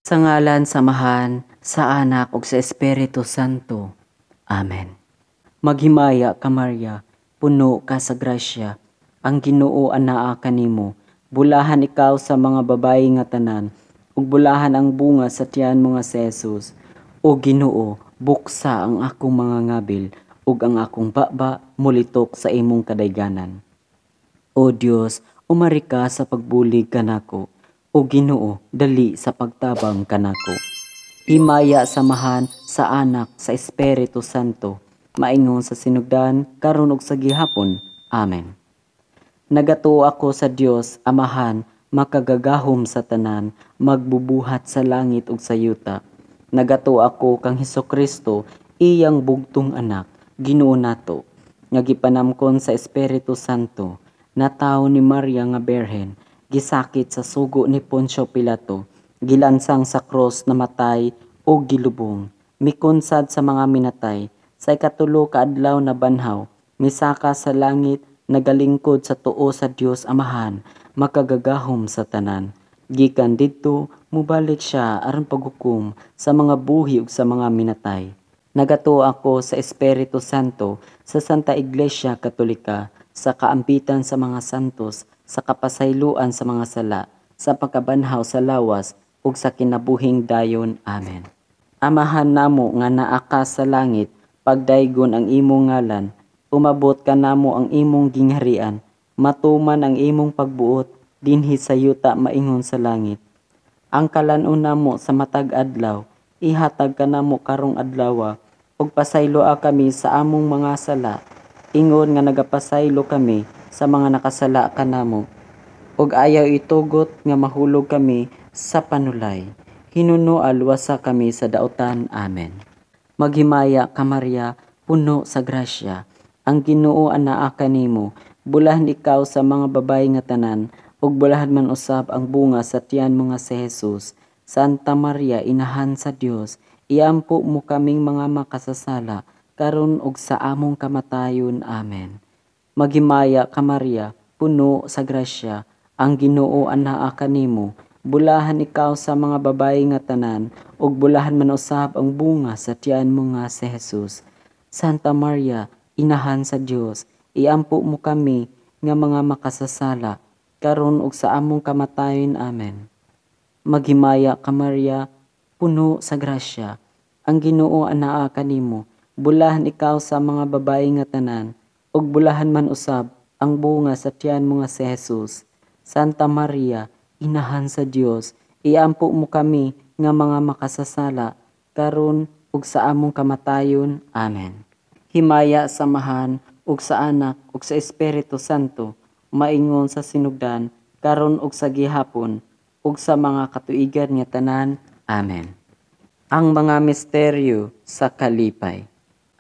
Sa ngalan sa Amahan, sa Anak ug sa Espiritu Santo. Amen. Maghimaya ka, Maria, puno ka sa grasya. Ang Ginoo anaa kanimo. Bulahan ikaw sa mga babayi nga tanan, ug bulahan ang bunga sa tiyan mo nga si Jesus. O Ginoo, buksa ang akong mga ngabil ug ang akong baba mulitok sa imong kadayganan. O Dios, umari ka sa pagbulig kanako. O Ginoo, dali sa pagtabang kanako. Himaya sa Amahan, sa Anak, sa Espiritu Santo, maingon sa sinugdan, karon ug sa gihapon. Amen. Nagatuo ako sa Dios, Amahan, makagagahom sa tanan, magbubuhat sa langit ug sa yuta. Nagatuo ako kang Hesukristo, iyang bugtong anak, Ginoo nato, nga gipanamkon sa Espiritu Santo, natawo ni Maria nga Birhen, gisakit sa sugo ni Poncio Pilato, gilansang sa krus, namatay o gilubong, mikunsad sa mga minatay, sa ikatulo ka adlaw nabanhaw, misaka sa langit, nagalingkod sa tuo sa Dios Amahan, makagagahom sa tanan. Gikan didto, mubalik siya aron paghukom sa mga buhi ug sa mga minatay. Nagatuo ako sa Espiritu Santo, sa Santa Iglesia Katolika, sa kaampitan sa mga santos, sa kapasayloan sa mga sala, sa pagkabanhaw sa lawas, ug sa kinabuhing dayon. Amen. Amahan namo nga naa ka sa langit, pagdaygon ang imong ngalan, umabot kanamo ang imong gingharian, matuman ang imong pagbuot dinhi sa yuta maingon sa langit. Ang kalan-on namo sa matag adlaw, ihatag kanamo karong adlawa, ug pasayloa kami sa among mga sala, ingon nga nagapasaylo kami sa mga nakasala kanamo. Ug ayaw itugot nga mahulog kami sa panulay. Hinunoa luwasa kami sa dautan. Amen. Maghimaya ka, Maria, puno sa grasya. Ang Ginoo anaa kanimo. Bulahan ikaw sa mga babayi nga tanan, ug bulahan man usab ang bunga sa tiyan mo nga si Jesus. Santa Maria, inahan sa Dios, iampo mo kaming mga makasasala, karon ug sa among kamatayon. Amen. Maghimaya ka, Maria, puno sa grasya. Ang Ginoo anaa kanimo. Bulahan ikaw sa mga babayi nga tanan, ug bulahan man usab ang bunga sa tiyan mo nga si Jesus. Santa Maria, inahan sa Dios, iampo mo kami nga mga makasasala, karon ug sa among kamatayon. Amen. Maghimaya ka, Maria, puno sa grasya. Ang Ginoo anaa kanimo. Bulahan ikaw sa mga babayi nga tanan, ug bulahan man usab ang bunga sa tiyan mo nga si Jesus. Santa Maria, inahan sa Dios, iampo mo kami nga mga makasasala, karon ug sa among kamatayon. Amen. Himaya sa Amahan ug sa Anak ug sa Espiritu Santo, maingon sa sinugdan, karon ug sa gihapon, ug sa mga katuigan nga tanan. Amen. Ang mga misteryo sa kalipay.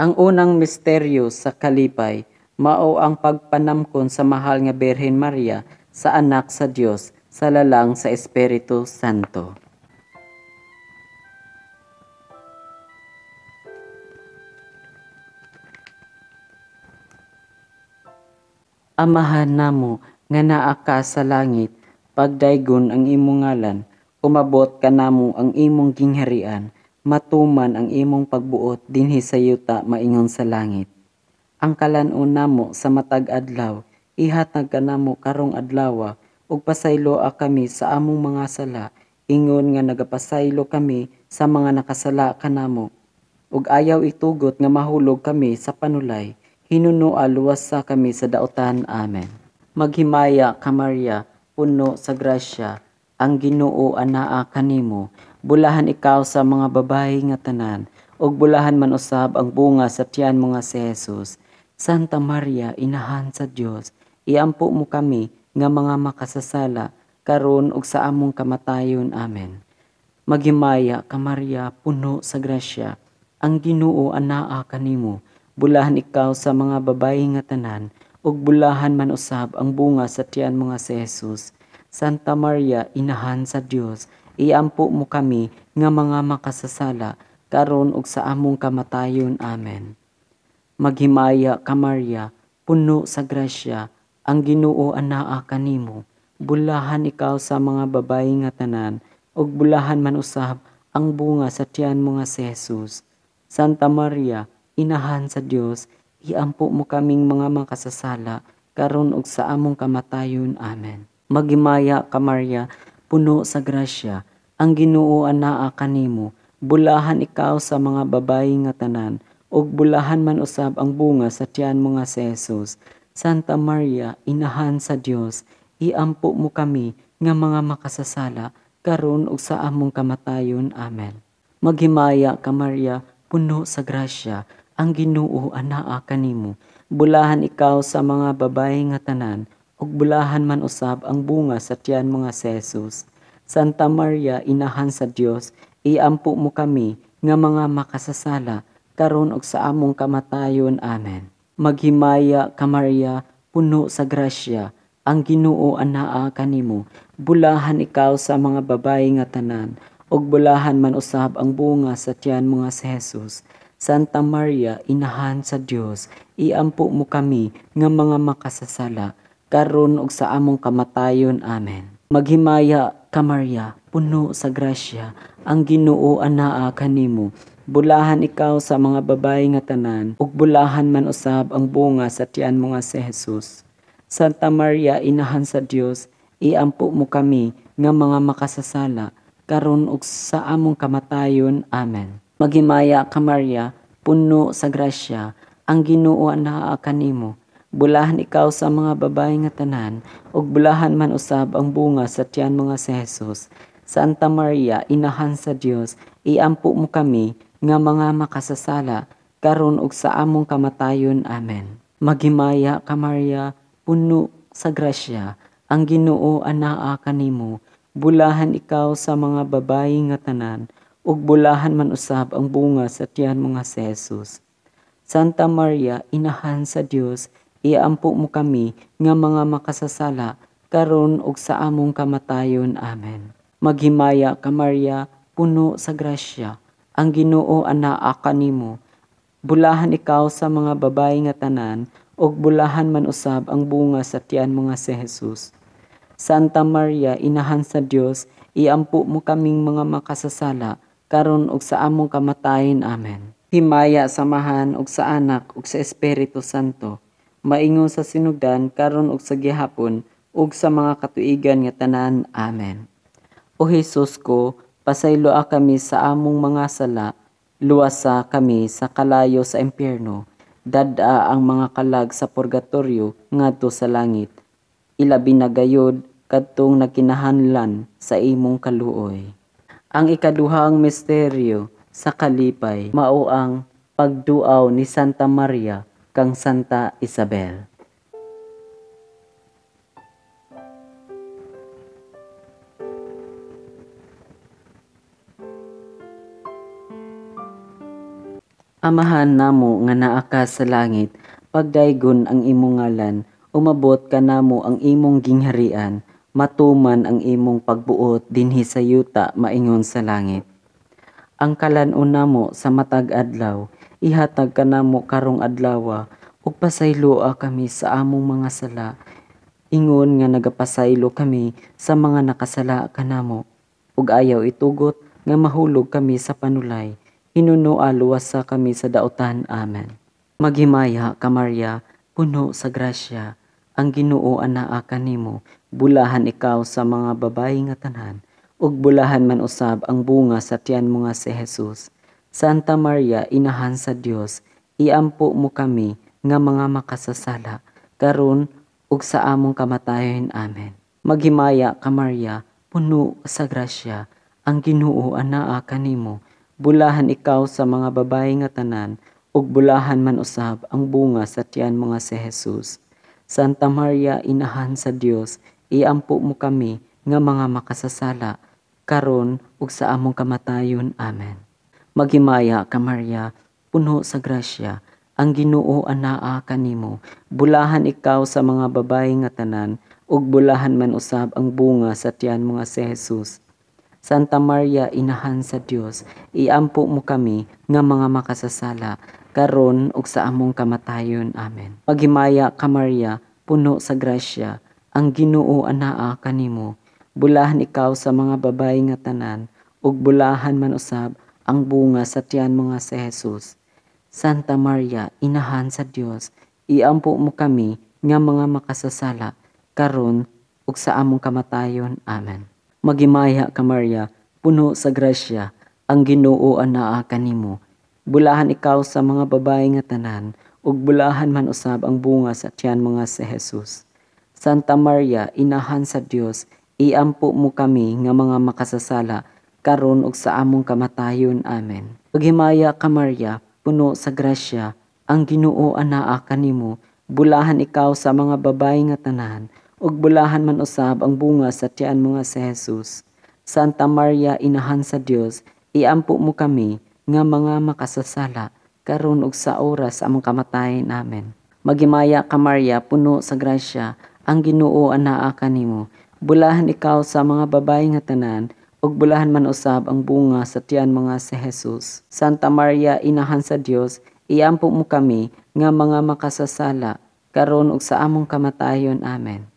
Ang unang misteryo sa kalipay mao ang pagpanamkon sa mahal nga Birhen Maria sa anak sa Dios sa lalang sa Espiritu Santo. Amahan namo nga naa ka sa langit, pagdaygon ang imong ngalan, umabot kanamo ang imong gingharian, matuman ang imong pagbuot dinhi sa yuta maingon sa langit. Ang kalan-on namo sa matag adlaw, ihatag kanamo karong adlawa, ug pasayloa kami sa among mga sala, ingon nga nagapasaylo kami sa mga nakasala kanamo. Ug ayaw itugot nga mahulog kami sa panulay, hinunoa luwasa kami sa dautan. Amen. Maghimaya ka, Maria, puno sa grasya, ang Ginoo anaa kanimo. Bulahan ikaw sa mga babayi nga tanan, ug bulahan man usab ang bunga sa tiyan mo nga si Jesus. Santa Maria, inahan sa Dios, iampo mo kami nga mga makasasala, karon ug sa among kamatayon. Amen. Maghimaya ka, Maria, puno sa grasya, ang Ginoo anaa kanimo. Bulahan ikaw sa mga babayi nga tanan, ug bulahan man usab ang bunga sa tiyan mo nga si Jesus. Santa Maria, inahan sa Dios, iampo mo kami nga mga makasasala, karon ug sa among kamatayon. Amen. Maghimaya ka, Maria, puno sa grasya, ang Ginoo anaa kanimo. Bulahan ikaw sa mga babayi nga tanan, ug bulahan man usab ang bunga sa tiyan mo nga si Jesus. Santa Maria, Inahan sa Dios, iampo mo kaming mga makasasala, karon ug sa among kamatayon. Amen. Maghimaya ka Maria, puno sa grasya, ang Ginoo anaa kanimo, bulahan ikaw sa mga babayi nga tanan, ug bulahan man usab ang bunga sa tiyan mo nga si Jesus. Santa Maria, Inahan sa Dios, iampo mo kami nga mga makasasala, karon ug sa among kamatayon. Amen. Maghimaya ka Maria, puno sa grasya, ang Ginoo anaa kanimo, bulahan ikaw sa mga babayi nga tanan, ug bulahan man usab ang bunga sa tiyan mo nga si Jesus. Santa Maria, Inahan sa Dios, iampo mo kami nga mga makasasala, karon ug sa among kamatayon. Amen. Maghimaya ka Maria, puno sa grasya, ang Ginoo anaa kanimo, bulahan ikaw sa mga babayi nga tanan, ug bulahan man usab ang bunga sa tiyan mo nga si Jesus. Santa Maria, Inahan sa Dios, iampo mo kami nga mga makasasala, karon ug sa among kamatayon. Amen. Maghimaya ka Maria, puno sa grasya, ang Ginoo anaa kanimo, bulahan ikaw sa mga babayi nga tanan, ug bulahan man usab ang bunga sa tiyan mo nga si Jesus. Santa Maria, Inahan sa Dios, iampo mo kami nga mga makasasala, karon ug sa among kamatayon. Amen. Maghimaya ka Maria, puno sa grasya, ang Ginoo anaa kanimo, bulahan ikaw sa mga babayi nga tanan, ug bulahan man usab ang bunga sa tiyan mo nga si Jesus. Santa Maria, Inahan sa Dios, iampo mo kami nga mga makasasala, karon ug sa among kamatayon. Amen. Maghimaya ka Maria, puno sa grasya, ang Ginoo anaa kanimo, bulahan ikaw sa mga babayi nga tanan, ug bulahan man usab ang bunga sa tiyan mo nga si Jesus. Santa Maria, Inahan sa Dios, iampo mo kami nga mga makasasala, karon ug sa among kamatayon. Amen. Maghimaya ka Maria, puno sa grasya, ang Ginoo anaa kanimo, bulahan ikaw sa mga babayi nga tanan, ug bulahan man usab ang bunga sa tiyan mo nga si Jesus. Santa Maria, Inahan sa Dios, iampo mo kaming mga makasasala, karon ug sa among kamatayon. Amen. Himaya sa Amahan ug sa Anak ug sa Espiritu Santo, maingon sa sinugdan karon ug sa gihapon ug sa mga katuigan nga tanan. Amen. O Hesus ko, pasayloa kami sa among mga sala, luwasa kami sa kalayo sa impyerno, dad-a ang mga kalag sa purgatorio ngadto sa langit, ilabi na gayod kadtong nagkinahanglan sa imong kaluoy. Ang ikaduhang misteryo sa kalipay mao ang pagduaw ni Santa Maria kang Santa Isabel. Amahan namo nga naa ka sa langit, pagdaygon ang imong ngalan, umabot kanamo ang imong gingharian, matuman ang imong pagbuot dinhi sa yuta maingon sa langit. Ang kalan-on namo sa matag adlaw, ihatag kanamo karong adlawa, ug pasayloa kami sa among mga sala, ingon nga nagapasaylo kami sa mga nakasala kanamo, ug ayaw itugot nga mahulog kami sa panulay, hinunoa luwasa kami sa dautan. Amen. Maghimaya ka Maria, puno sa grasya, ang Ginoo anaa kanimo, bulahan ikaw sa mga babayi nga tanan, ug bulahan man usab ang bunga sa tiyan mo nga si Jesus. Santa Maria, Inahan sa Dios, iampo mo kami nga mga makasasala, karon ug sa among kamatayon. Amen. Maghimaya ka Maria, puno sa grasya, ang Ginoo anaa kanimo, bulahan ikaw sa mga babayi nga tanan, ug bulahan man usab ang bunga sa tiyan mo nga si Jesus. Santa Maria, Inahan sa Dios, iampo mo kami nga mga makasasala, karon ug sa among kamatayon. Amen. Maghimaya ka Maria, puno sa grasya, ang Ginoo anaa kanimo, bulahan ikaw sa mga babayi nga tanan, ug bulahan man usab ang bunga sa tiyan mo nga si Jesus. Santa Maria, Inahan sa Dios, iampo mo kami nga mga makasasala, karon ug sa among kamatayon. Amen. Maghimaya ka Maria, puno sa grasya, ang Ginoo anaa kanimo, Bulahan ikaw sa mga babayi nga tanan, ug bulahan man usab ang bunga sa tiyan mo nga si Jesus. Santa Maria, Inahan sa Dios, iampo mo kami nga mga makasasala, karon ug sa among kamatayon. Amen. Maghimaya ka Maria, puno sa grasya, ang Ginoo anaa kanimo. Bulahan ikaw sa mga babayi nga tanan, ug bulahan man usab ang bunga sa tiyan mo nga si Jesus. Santa Maria, Inahan sa Dios, iampo mo kami nga mga makasasala, karon ug sa among kamatayon. Amen. Maghimaya ka Maria, puno sa grasya, ang Ginoo anaa kanimo. Bulahan ikaw sa mga babayi nga tanan, ug bulahan man usab ang bunga sa tiyan mo nga si Jesus. Santa Maria, Inahan sa Dios, iampo mo kami nga mga makasasala, karon ug sa oras among kamatayon. Amen. Maghimaya ka Maria, puno sa grasya, ang Ginoo anaa kanimo. Bulahan ikaw sa mga babayi nga tanan, ug bulahan man usab ang bunga sa tiyan mo nga si Jesus. Santa Maria, Inahan sa Dios, iampo mo kami nga mga makasasala, karon ug sa among kamatayon. Amen.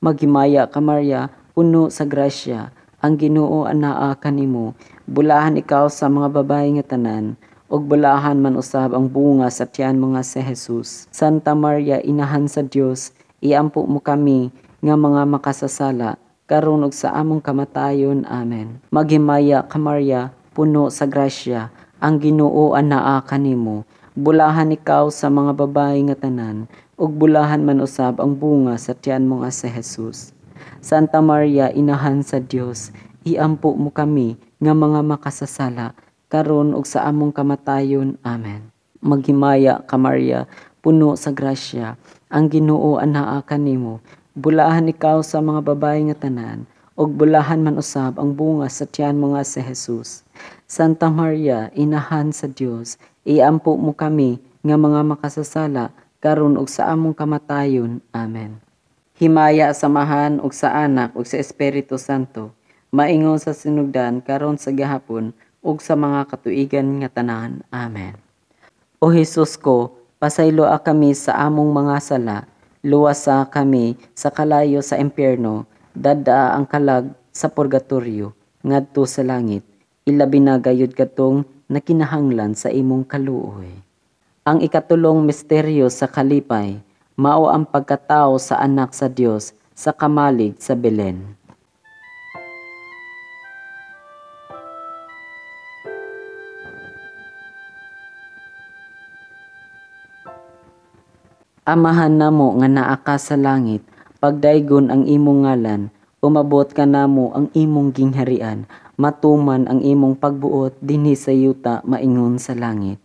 Maghimaya ka Maria, puno sa grasya, ang Ginoo anaa kanimo. Bulahan ikaw sa mga babayi nga tanan, ug bulahan man usab ang bunga sa tiyan mo nga si Jesus. Santa Maria, Inahan sa Dios, iampo mo kami nga mga makasasala, karon ug sa among kamatayon. Amen. Maghimaya ka Maria, puno sa grasya, ang Ginoo anaa kanimo. Bulahan ikaw sa mga babayi nga tanan, ug bulahan man usab ang bunga sa tiyan mo nga si Jesus. Santa Maria, Inahan sa Dios, iampo mo kami nga mga makasasala, karon ug sa among kamatayon. Amen. Maghimaya ka Maria, puno sa grasya, ang Ginoo anaa kanimo. Bulahan ikaw sa mga babayi nga tanan, ug bulahan man usab ang bunga sa tiyan mo nga si Jesus. Santa Maria, Inahan sa Dios, iampo mo kami nga mga makasasala, karon ug sa among kamatayon. Amen. Himaya sa Amahan ug sa Anak ug sa Espiritu Santo, maingon sa sinugdan karon sa gihapon ug sa mga katuigan nga tanan. Amen. O Hesus ko, pasayloa kami sa among mga sala, luwasa kami sa kalayo sa impyerno, dada ang kalag sa purgatorio ngadto sa langit, ilabi na gayud katong nakinahanglan sa imong kaluoy. Ang ikatulong misteryo sa kalipay, mao ang pagkatao sa anak sa Dios sa kamalig sa Belen. Amahan namo nga naa ka sa langit, pagdaygon ang imong ngalan, umabot kanamo ang imong gingharian, matuman ang imong pagbuot dinhi sa yuta maingon sa langit.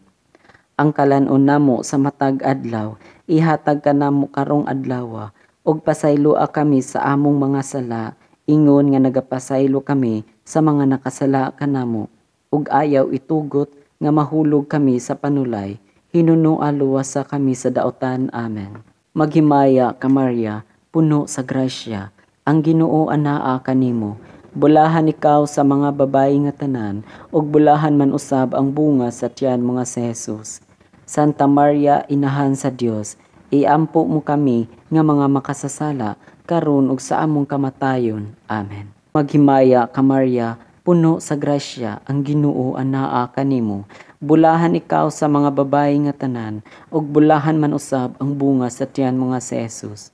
Ang kalan-on namo sa matag adlaw, ihatag kanamo karong adlawa, ug pasayloa kami sa among mga sala, ingon nga nagapasaylo kami sa mga nakasala kanamo, ug ayaw itugot nga mahulog kami sa panulay, hinunoa luwasa kami sa daotan. Amen. Maghimaya ka Maria, puno sa grasya, ang Ginoo anaa kanimo. Bulahan ikaw sa mga babayi nga tanan, ug bulahan man usab ang bunga sa tiyan mo nga si Jesus. Santa Maria, Inahan sa Dios, iampo mo kami nga mga makasasala, karon ug sa among kamatayon. Amen. Maghimaya ka Maria, puno sa grasya, ang Ginoo anaa kanimo. Bulahan ikaw sa mga babayi nga tanan, ug bulahan man usab ang bunga sa tiyan mo nga si Jesus.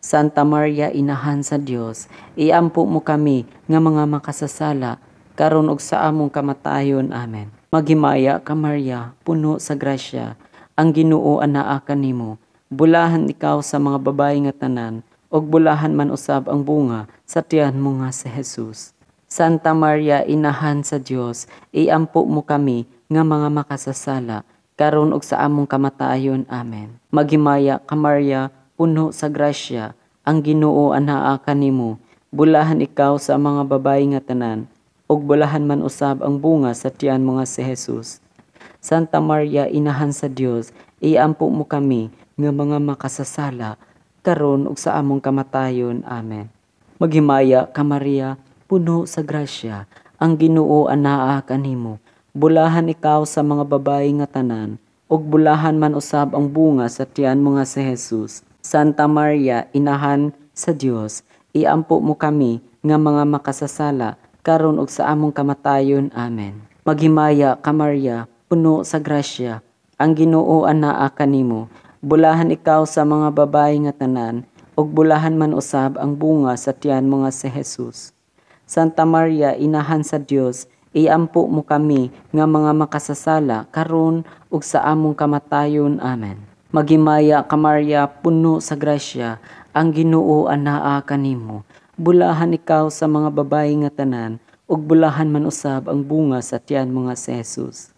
Santa Maria, Inahan sa Dios, iampo mo kami nga mga makasasala, karon ug sa among kamatayon. Amen. Maghimaya ka Maria, puno sa grasya, ang Ginoo anaa kanimo. Bulahan ikaw sa mga babayi nga tanan, ug bulahan man usab ang bunga sa tiyan mo nga si Jesus. Santa Maria, Inahan sa Dios, iampo mo kami nga mga makasasala, karon ug sa among kamatayon. Amen. Maghimaya ka Maria, puno sa grasya, ang Ginoo anaa kanimo. Bulahan ikaw sa mga babayi nga tanan, ug bulahan man usab ang bunga sa tiyan mo nga si Jesus. Santa Maria, Inahan sa Dios, iampo mo kami nga mga makasasala, karon ug sa among kamatayon. Amen. Maghimaya ka Maria, puno sa grasya, ang Ginoo anaa kanimo. Bulahan ikaw sa mga babayi nga tanan, ug bulahan man usab ang bunga sa tiyan mo nga si Jesus. Santa Maria, Inahan sa Dios, iampo mo kami nga mga makasasala, karon ug sa among kamatayon. Amen. Maghimaya ka Maria, puno sa grasya, ang Ginoo anaa kanimo. Bulahan ikaw sa mga babayi nga tanan, ug bulahan man usab ang bunga sa tiyan mo nga si Jesus. Santa Maria, inahan sa Dios, iampo mo kami nga mga makasasala, karon ug sa among kamatayon. Amen. Maghimaya ka Maria, puno sa grasya, ang Ginoo anaa kanimo. Bulahan ikaw sa mga babayi nga tanan, ug bulahan man usab ang bunga sa tiyan mo nga si Jesus.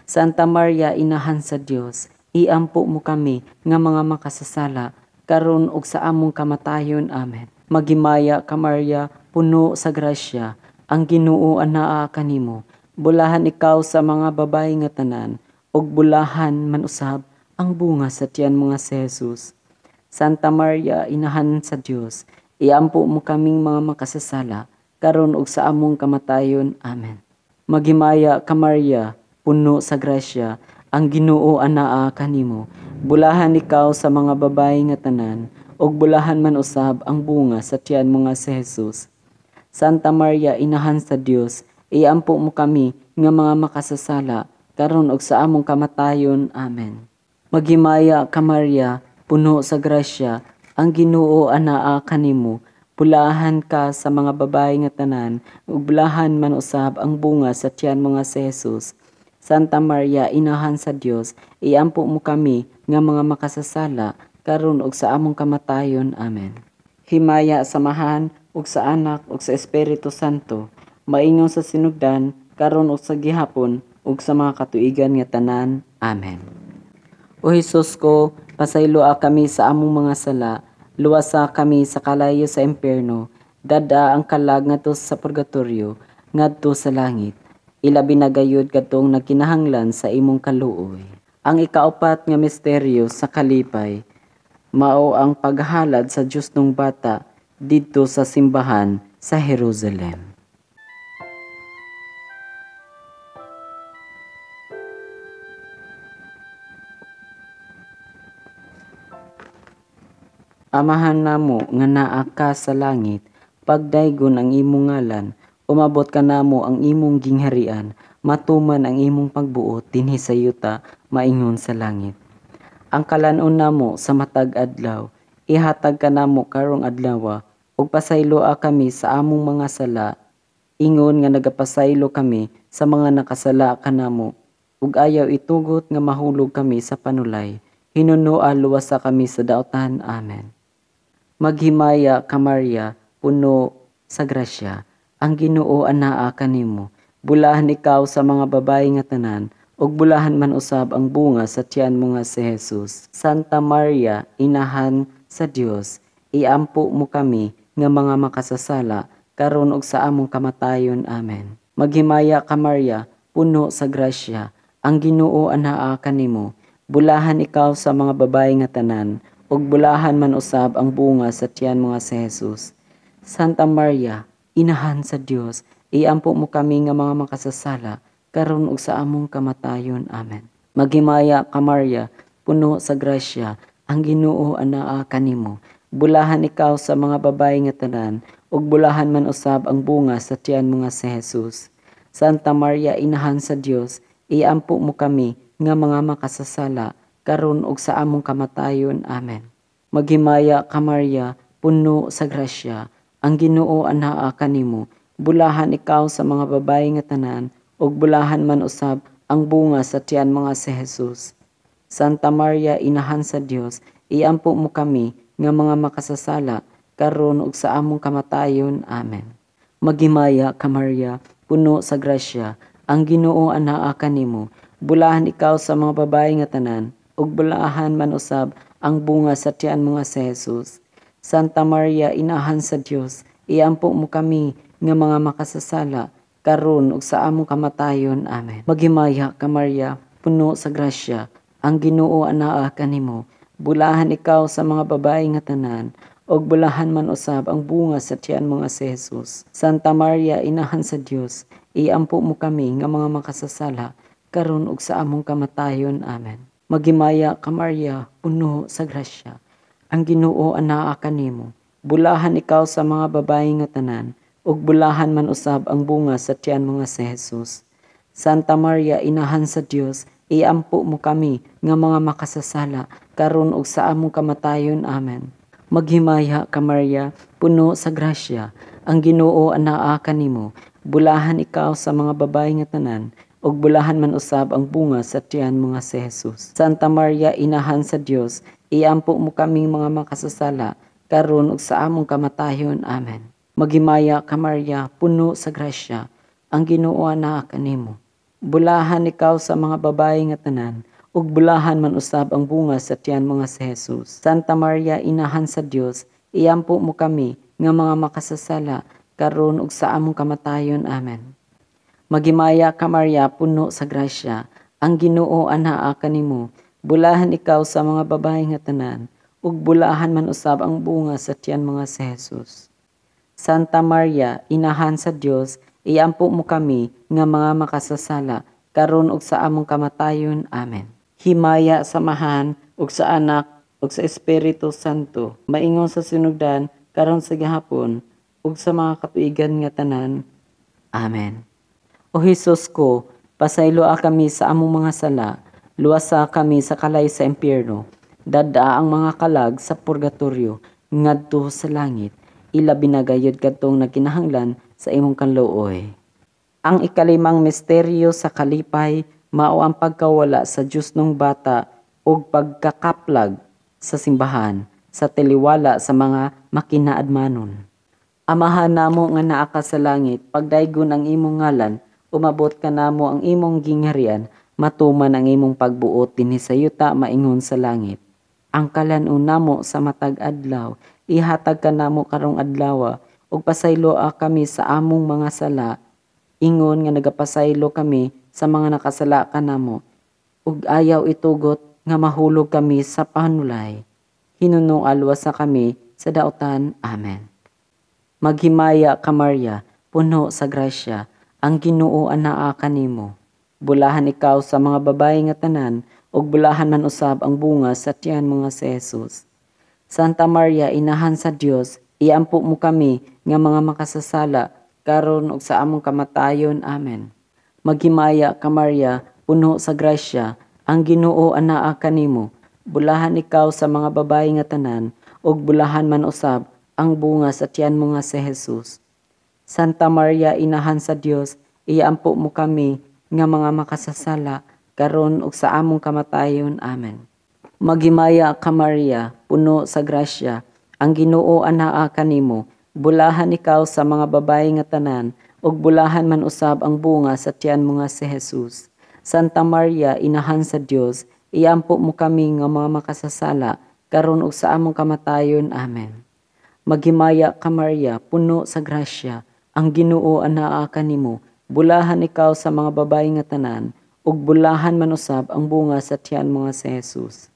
Santa Maria, inahan sa Dios, iampo mo kami nga mga makasasala, karon ug sa among kamatayon. Amen. Maghimaya ka Maria, puno sa grasya, ang Ginoo anaa kanimo. Bulahan ikaw sa mga babayi nga tanan, ug bulahan man usab ang bunga sa tiyan mo nga si Jesus. Santa Maria, inahan sa Dios, iampo mo kaming mga makasasala, karon ug sa among kamatayon. Amen. Maghimaya ka Maria, puno sa grasya, ang Ginoo anaa kanimo. Bulahan ikaw sa mga babayi nga tanan, ug bulahan man usab ang bunga sa tiyan mo nga si Jesus. Santa Maria, inahan sa Dios, iampo mo kami nga mga makasasala, karon ug sa among kamatayon. Amen. Maghimaya ka Maria, puno sa grasya, ang Ginoo anaa kanimo. Bulahan ka sa mga babayi nga tanan, ug bulahan man usab ang bunga sa tiyan mo nga si Jesus. Santa Maria, inahan sa Dios, iampo mo kami nga mga makasasala, karon ug sa among kamatayon. Amen. Himaya sa Amahan ug sa Anak ug sa Espiritu Santo, maingon sa sinugdan, karon ug sa gihapon ug sa mga katuigan nga tanan. Amen. O Hesus ko, pasayloa kami sa among mga sala, luwasa kami sa kalayo sa impierno, dada ang kalag ngadto sa purgatorio, ngadto sa langit. Ilabi na gayud kadtong nagkinahanglan sa imong kaluoy. Ang ikaupat nga misteryo sa kalipay, mao ang paghalad sa Dios nung bata didto sa simbahan sa Jerusalem. Amahan namo nga naa ka sa langit, pagdaygon ang imong ngalan, umabot kanamo ang imong gingharian, matuman ang imong pagbuot dinhi sa yuta maingon sa langit. Ang kalan-on namo sa matag adlaw, ihatag kanamo karong adlawa, ug pasayloa kami sa among mga sala, ingon nga nagapasaylo kami sa mga nakasala kanamo, ug ayaw itugot nga mahulog kami sa panulay. Hinunoa luwasa kami sa daotan. Amen. Maghimaya ka Maria, puno sa grasya, ang Ginoo anaa kanimo. Bulahan ikaw sa mga babayi nga tanan, ug bulahan man usab ang bunga sa tiyan mo nga si Jesus. Santa Maria, inahan sa Dios, iampo mo kami nga mga makasasala, karon ug sa among kamatayon. Amen. Maghimaya ka Maria, puno sa grasya, ang Ginoo anaa kanimo. Bulahan ikaw sa mga babayi nga tanan, ug bulahan man usab ang bunga sa tiyan mo nga si Jesus. Santa Maria, inahan sa Dios, iampo mo kami nga mga makasasala, karon ug sa among kamatayon. Amen. Maghimaya ka Maria, puno sa grasya, ang Ginoo anaa kanimo. Bulahan ikaw sa mga babayi nga tanan, ug bulahan man usab ang bunga sa tiyan mo nga si Jesus. Santa Maria, inahan sa Dios, iampo mo kami nga mga makasasala, karon ug sa among kamatayon. Amen. Maghimaya ka Maria, puno sa grasya, ang Ginoo anaa kanimo. Bulahan ikaw sa mga babayi nga tanan, ug bulahan man usab ang bunga sa tiyan mo nga si Jesus. Santa Maria, inahan sa Dios, iampo mo kami nga mga makasasala, karon ug sa among kamatayon. Amen. Maghimaya ka Maria, puno sa grasya, ang Ginoo anaa kanimo. Bulahan ikaw sa mga babayi nga tanan, ug bulahan man usab ang bunga sa tiyan mo nga si Jesus. Santa Maria, inahan sa Dios, iampo mo kami nga mga makasasala, karon ug sa among kamatayon. Amen. Maghimaya ka Maria, puno sa grasya, ang Ginoo anaa kanimo. Bulahan ikaw sa mga babayi nga tanan, ug bulahan man usab ang bunga sa tiyan mo nga si Jesus. Santa Maria, inahan sa Dios, iampo mo kami nga mga makasasala, karon ug sa among kamatayon. Amen. Maghimaya ka Maria, puno sa grasya, ang Ginoo anaa kanimo. Bulahan ikaw sa mga babayi nga tanan, ug bulahan man usab ang bunga sa tiyan mo nga si Jesus. Santa Maria, Inahan sa Dios, iampo mo kami nga mga makasasala, karon ug sa among kamatayon. Amen. Maghimaya ka, Maria, puno sa grasya, ang Ginoo anaa kanimo. Bulahan ikaw sa mga babaye nga tanan, ug bulahan man usab ang bunga sa tiyan mo nga si Jesus. Santa Maria, Inahan sa Dios, iampo mo kaming mga makasasala, karon ug sa among kamatayon. Amen. Maghimaya ka, Maria, puno sa grasya, ang Ginoo anaa kanimo. Bulahan ikaw sa mga babaye nga tanan, ug bulahan man usab ang bunga sa tiyan mo nga si Jesus. Santa Maria, Inahan sa Dios, iampo mo kami nga mga makasasala, karon ug sa among kamatayon. Amen. Maghimaya ka, Maria, puno sa grasya, ang Ginoo anaa kanimo. Bulahan ikaw sa mga babaye nga tanan, ug bulahan man usab ang bunga sa tiyan mo nga si Jesus. Santa Maria, Inahan sa Dios, iampo mo kami nga mga makasasala, karon ug sa among kamatayon. Amen. Himaya sa Amahan ug sa Anak ug sa Espiritu Santo, maingon sa sinugdan, karon sa gihapon ug sa mga katuigan nga tanan. Amen. O Hesus ko, pasayloa kami sa among mga sala, luwasa kami sa kalay sa impyerno, dad-a ang mga kalag sa purgatorio ngadto sa langit, ilabi na gayud kadtong nagkinahanglan sa imong kanluoy. Ang ikalimang misteryo sa kalipay mao ang pagkawala sa Diyosnong Bata ug pagkakaplag sa simbahan sa taliwala sa mga makinaadmanon. Amahan namo nga naa ka sa langit, pagdaygon ang imong ngalan, umabot kanamo ang imong gingharian, matuman ang imong pagbuot dinhi sa yuta maingon sa langit. Ang kalan-on namo sa matag adlaw, ihatag kanamo karong adlaw, ug pasayloa kami sa among mga sala, ingon nga nagapasaylo kami sa mga nakasala kanamo, ug ayaw itugot nga mahulog kami sa panulay. Hinunong luwasa kami sa dautan. Amen. Maghimaya ka, Maria, puno sa grasya, ang Ginoo anaa kanimo. Bulahan ikaw sa mga babaye nga tanan, ug bulahan man usab ang bunga sa tiyan mo nga si Jesus. Santa Maria, Inahan sa Dios, iampo mo kami nga mga makasasala, karon ug sa among kamatayon. Amen. Maghimaya ka, Maria, puno sa grasya, ang Ginoo anaa kanimo. Bulahan ikaw sa mga babaye nga tanan, ug bulahan man usab ang bunga sa tiyan mo nga si Jesus. Santa Maria, Inahan sa Dios, iampo mo kami nga mga makasasala, karon ug sa among kamatayon. Amen. Maghimaya ka, Maria, puno sa grasya, ang Ginoo anaa kanimo. Bulahan ikaw sa mga babaye nga tanan, ug bulahan man usab ang bunga sa tiyan mo nga si Jesus. Santa Maria, Inahan sa Dios, iampo mo kami nga mga makasasala, karon ug sa among kamatayon. Amen. Maghimaya ka, Maria, puno sa grasya, ang Ginoo anaa kanimo. Bulahan ikaw sa mga babaye nga tanan, ug bulahan man usab ang bunga sa tiyan mo nga si Jesus.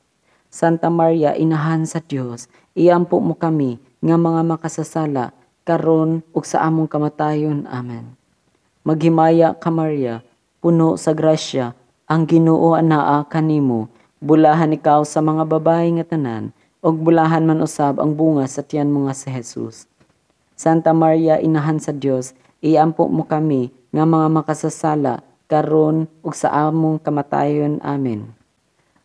Santa Maria, Inahan sa Dios, iampo mo kami nga mga makasasala, karon ug sa among kamatayon. Amen. Maghimaya ka, Maria, puno sa grasya, ang Ginoo anaa kanimo. Bulahan ikaw sa mga babaye nga tanan, ug bulahan man usab ang bunga sa tiyan mo nga si Jesus. Santa Maria, Inahan sa Dios, iampo mo kami nga mga makasasala, karon ug sa among kamatayon. Amen.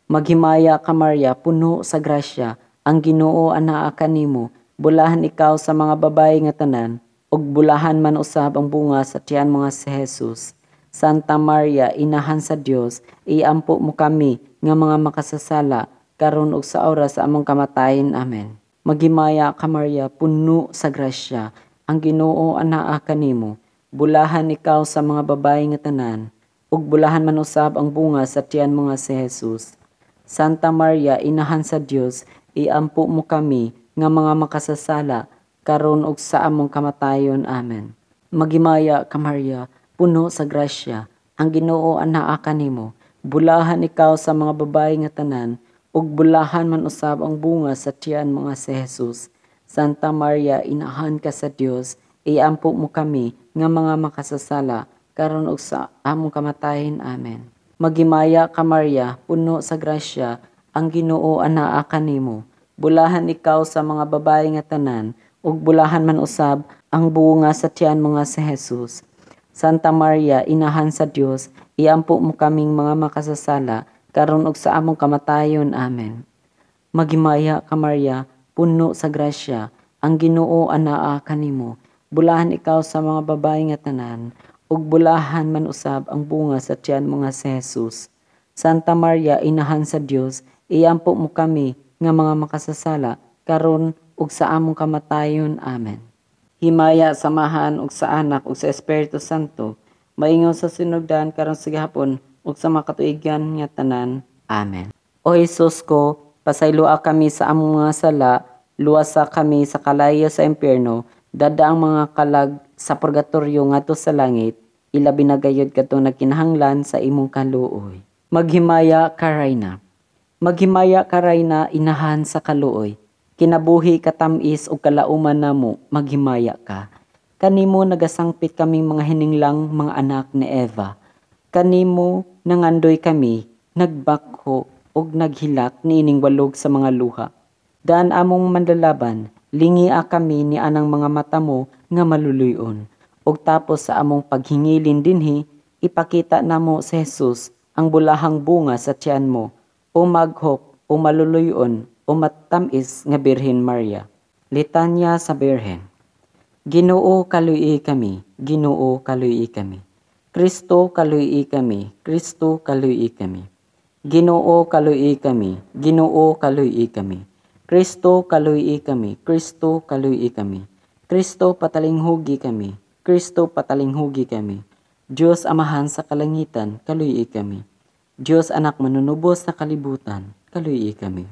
Maghimaya ka, Maria, puno sa grasya, ang Ginoo anaa kanimo. Bulahan ikaw sa mga babaye nga tanan, ug bulahan man usab ang bunga sa tiyan mo nga si Jesus. Santa Maria, Inahan sa Dios, iampo mo kami nga mga makasasala, karon ug sa oras sa among kamatayon. Amen. Maghimaya ka, Maria, puno sa grasya, ang Ginoo anaa kanimo. Bulahan ikaw sa mga babaye nga tanan, ug bulahan man usab ang bunga sa tiyan mo nga si Jesus. Santa Maria, Inahan sa Dios, iampo mo kami nga mga makasasala, karon ug sa among kamatayon. Amen. Maghimaya ka, Maria, puno sa grasya, ang Ginoo anaa kanimo. Bulahan ikaw sa mga babaye nga tanan, ug bulahan man usab ang bunga sa tiyan mo nga si Jesus. Santa Maria, Inahan ka sa Dios, iampo mo kami nga mga makasasala, karon ug sa among kamatayon. Amen. Maghimaya ka, Maria, puno sa grasya, ang Ginoo anaa kanimo. Bulahan ikaw sa mga babaye nga tanan, ug bulahan man usab ang bunga sa tiyan mo nga si Jesus. Santa Maria, Inahan sa Dios, iampo mo kaming mga makasasala, karon ug sa among kamatayon. Amen. Maghimaya ka Maria, puno sa grasya, ang Ginoo anaa kanimo. Bulahan ikaw sa mga babae nga tanan, ug bulahan man usab ang bunga sa tiyan mo nga si Jesus. Santa Maria, Inahan sa Dios, iampo mo kami nga mga makasasala, karon ug sa among kamatayon. Amen. Himaya sa Amahan ug sa Anak ug sa Espiritu Santo, maingon sa sinugdan, karon sa gihapon ug sa makatuigan nga tanan. Amen. O Jesus ko, pasayloa kami sa among mga sala, luwasa kami sa kalayo sa impyerno, dada ang mga kalag sa purgatorio ngadto sa langit, ilabi na gayud kadtong nagkinahanglan sa imong kaluoy. Maghimaya ka Rayna. Maghimaya ka Rayna, inahan sa kaluoy. Kinabuhi katamis ug kalauman namo, maghimaya ka. Kanimo nagasangpit kaming mga hininglang mga anak ni Eva. Kanimo nangandoy kami, nagbakho ug naghilak niining walog sa mga luha. Daan among manlalaban, lingia kami ni anang mga mata mo nga maluluyon. Ug tapos sa among paghingilin dinhi, ipakita namo si Jesus ang bulahang bunga sa tiyan mo, o maghok o maluluyon o matamis nga Birhen Maria. Litanya sa Birhen. Ginoo, kaluyi kami. Ginoo, kaluyi kami. Kristo, kaluyi kami. Kristo, kaluyi kami. Ginoo, kaluyi kami. Ginoo, kaluyi kami. Kristo, kaluyi kami. Kristo, kaluyi kami. Kristo, patalinghugi kami. Kristo, patalinghugi kami. Dios Amahan sa kalangitan, kaluyi kami. Dios Anak manunubos sa kalibutan, kaluyi kami.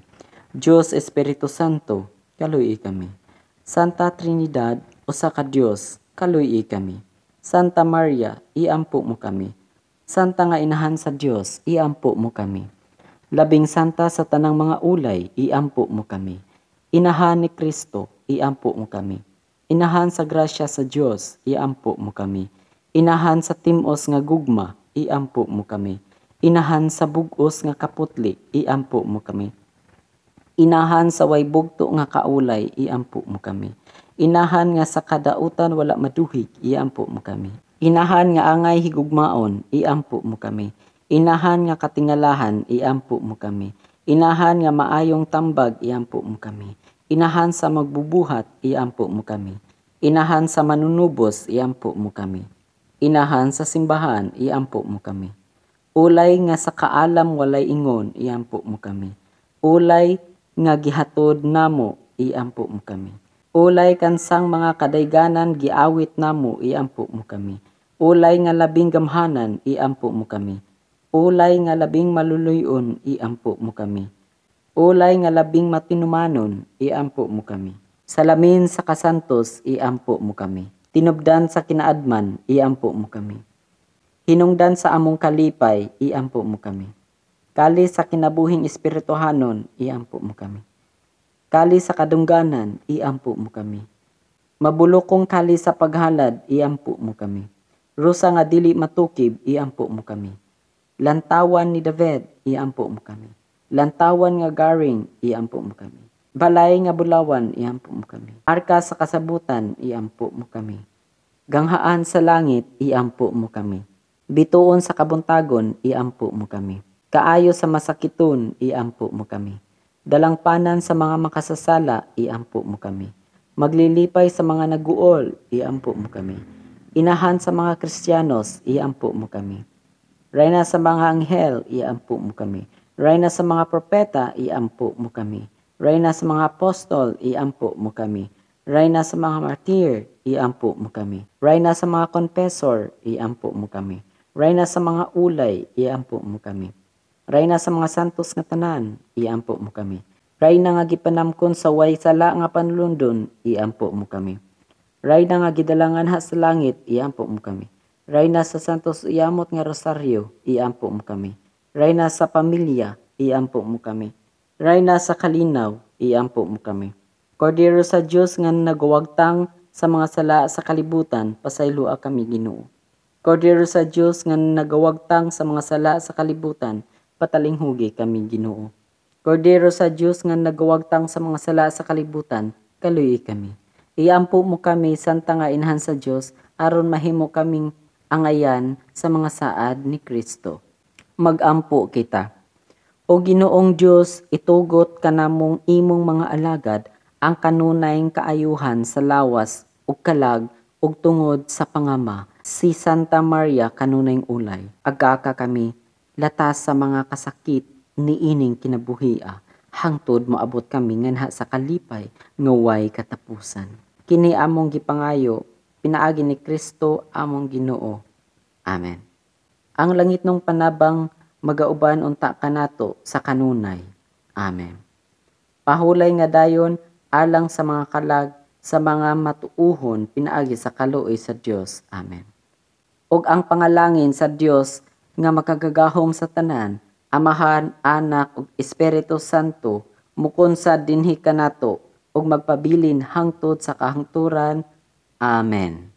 Dios Espiritu Santo, kaluyi kami. Santa Trinidad, usa ka Dios, kaluyi kami. Santa Maria, iampo mo kami. Santa nga Inahan sa Dios, iampo mo kami. Labing santa sa tanang mga ulay, iampo mo kami. Inahan ni Kristo, iampo mo kami. Inahan sa grasya sa Dios, iampo mo kami. Inahan sa timos nga gugma, iampo mo kami. Inahan sa bug-os nga kaputli, iampo mo kami. Inahan sa way bugto nga kaulay, iampo mo kami. Inahan nga sa kadautan wala maduhig, iampo mo kami. Inahan nga angay higugmaon, iampo mo kami. Inahan nga katingalahan, iampo mo kami. Inahan nga maayong tambag, iampo mo kami. Inahan sa magbubuhat, iampo mo kami. Inahan sa manunubos, iampo mo kami. Inahan sa simbahan, iampo mo kami. Ulay nga sa kaalam walay ingon, iampo mo kami. Ulay nga gihatod namo, iampo mo kami. Ulay kansang mga kadayganan giawit namo, iampo mo kami. Ulay nga labing gamhanan, iampo mo kami. Ulay nga labing maluluyon, iampo mo kami. Ulay nga labing matinumanon, iampo mo kami. Salamin sa kasantos, iampo mo kami. Tinubdan sa kinaadman, iampo mo kami. Hinungdan sa among kalipay, iampo mo kami. Kali sa kinabuhing espirituhanon, iampo mo kami. Kali sa kadungganan, iampo mo kami. Mabulokong kali sa paghalad, iampo mo kami. Rusa nga dili matukib, iampo mo kami. Lantawan ni David, iampo mo kami. Lantawan nga garing, iampo mo kami. Balay nga bulawan, iampo mo kami. Arka sa kasabutan, iampo mo kami. Ganghaan sa langit, iampo mo kami. Bituon sa kabuntagon, iampo mo kami. Kaayo sa masakiton, iampo mo kami. Dalangpanan sa mga makasasala, iampo mo kami. Maglilipay sa mga naguol, iampo mo kami. Inahan sa mga Kristiyanos, iampo mo kami. Reyna sa mga anghel, iampo mo kami. Reyna sa mga propeta, iampo mo kami. Reyna sa mga apostol, iampo mo kami. Reyna sa mga martir, iampo mo kami. Reyna sa mga confessor, iampo mo kami. Reyna sa mga ulay, iampo mo kami. Reyna sa mga santos nga tanan, iampo mo kami. Reyna nga gipanamkon sa way sala nga panlundon, iampo mo kami. Reyna nga gidalangan ha sa langit, iampo mo kami. Reyna sa Santos Iyamot nga Rosaryo, iampo mo kami. Reyna sa pamilya, iampo mo kami. Reyna sa kalinaw, iampo mo kami. Kordero sa Dios nga nagwagtang sa mga sala sa kalibutan, pasayloa kami Ginoo. Kordero sa Dios nga nagawagtang sa mga sala sa kalibutan, patalinghugi kami Ginoo. Kordero sa Dios nga nagawagtang sa mga sala sa kalibutan, kaluyi kami. Iampo mo kami, Santa nga Inahan sa Dios, aron mahimo kaming angayan sa mga saad ni Kristo. Magampo kita. O Ginoong Dios, itugot kanamong imong mga alagad ang kanunay kaayuhan sa lawas ug kalag ug tungod sa pangama si Santa Maria kanunay ulay. Agaka kami latas sa mga kasakit niining kinabuhia hangtod moabot kami nganha sa kalipay nga way katapusan. Kini among gipangayo pinaagi ni Kristo among Ginoo. Amen. Ang langitnong panabang magauban unta kanato sa kanunay. Amen. Pahulay nga dayon alang sa mga kalag sa mga matuuhon pinaagi sa kaluoy sa Dios. Amen. Ug ang pangalangin sa Dios nga makagagahom sa tanan, Amahan, Anak ug Espiritu Santo, mukonsa dinhi kanato ug magpabilin hangtod sa kahangturan. Amen.